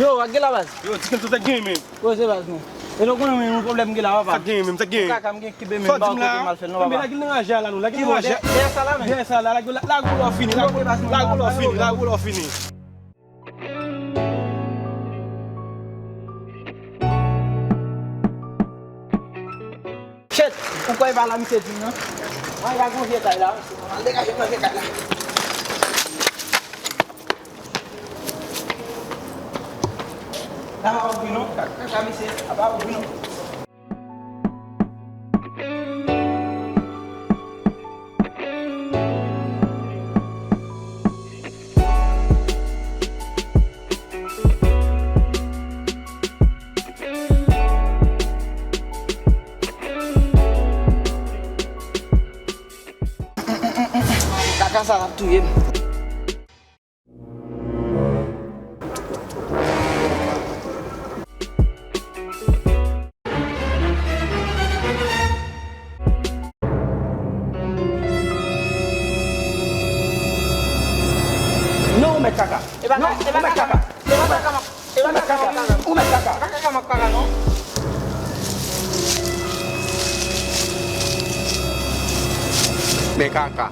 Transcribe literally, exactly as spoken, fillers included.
Yo, wak gen la baz. Yo, ti kèm sa gen men. Poze baz nou. E nou konnen men yon pwoblèm gen la papa. Sa gen men, sa gen. Kaka m gen kibe men, ba kote mal fè l non papa. Lagil nan raje a la nou, lagil nan raje a. Dèyè sa la men. Dèyè sa la, lagil la, lagil la fini, lagil la fini, lagil la fini. Shit! Ou kwè e pa la misye di m nan? Mwen al gon vye kay la, misye. Mwen al degaje mwen vye kay la. La pa ouvri non. Kaka misye, la pa ouvri non. Kaka sa l ap touye m. Non, ou mèt kaka. Non, ou mèt kaka. Ou mèt kaka. Ou mèt kaka. Ou mèt kaka. Men kaka.